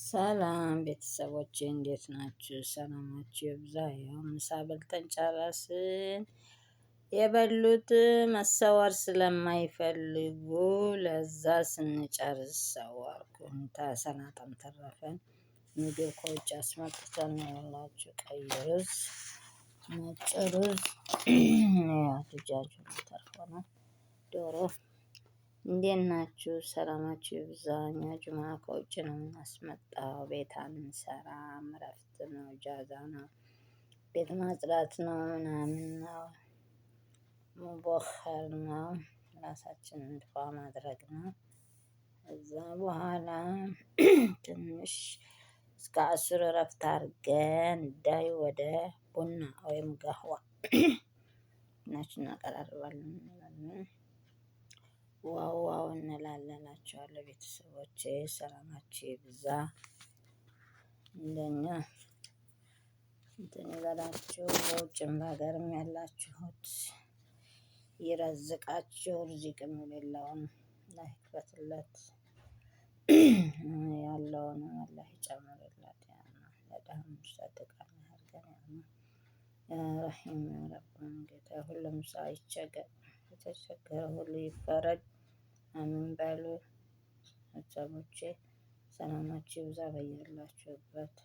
ሰላም ቤተሰቦቼ እንዴት ናችሁ? ሰላማችሁ ይብዛ። ያው ምሳ በልተን ጨረስን። የበሉት መሰወር ስለማይፈልጉ ለዛ ስንጨርስ ሰወርኩን። ሰላጣም ተረፈን። ምግብ ከውጭ አስመጥተን ነው ያላችሁ። ቀይ ሩዝ፣ ነጭ ሩዝ፣ دجاج ተርፎ ነው፣ ዶሮ። እንዴት ናችሁ? ሰላማችሁ ይብዛ። እኛ ጁማ ከውጭ ነው የምናስመጣው። ቤት አንሰራም። እረፍት ነው፣ إجازة ነው፣ ቤት ማጽዳት ነው፣ ምናምን ነው፣ መቦኸር ነው፣ ራሳችንን ድፋ ማድረግ ነው። እዛ በኋላ ትንሽ እስከ 10 እረፍት አድርገን ዳይ ወደ ቡና ወይም قهوة ቡናችን እናቀራርባለን እንላለን። Wow wow እንላለን እላችኋለሁ። ቤተሰቦቼ ሰላማችሁ ይብዛ። እንደኛ እንትን ይበላችሁ። በውጭም በሀገርም ያላችሁት ይረዝቃችሁ። ርዚቅም የሌለውን አላህ ይክፈትለት፣ ያለውን አላህ ይጨምርለት። ለድሃም ሰደቃ ያድርገን። ያ ረሒም ያ ረብ ጌታ ሁሉም ሰው አይቸገር፣ የተቸገረ ሁሉ ይፈረጅ። አሚን በሉ ቤተሰቦቼ። ሰላማችሁ ይብዛ በያላችሁበት።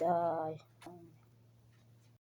ዳይ።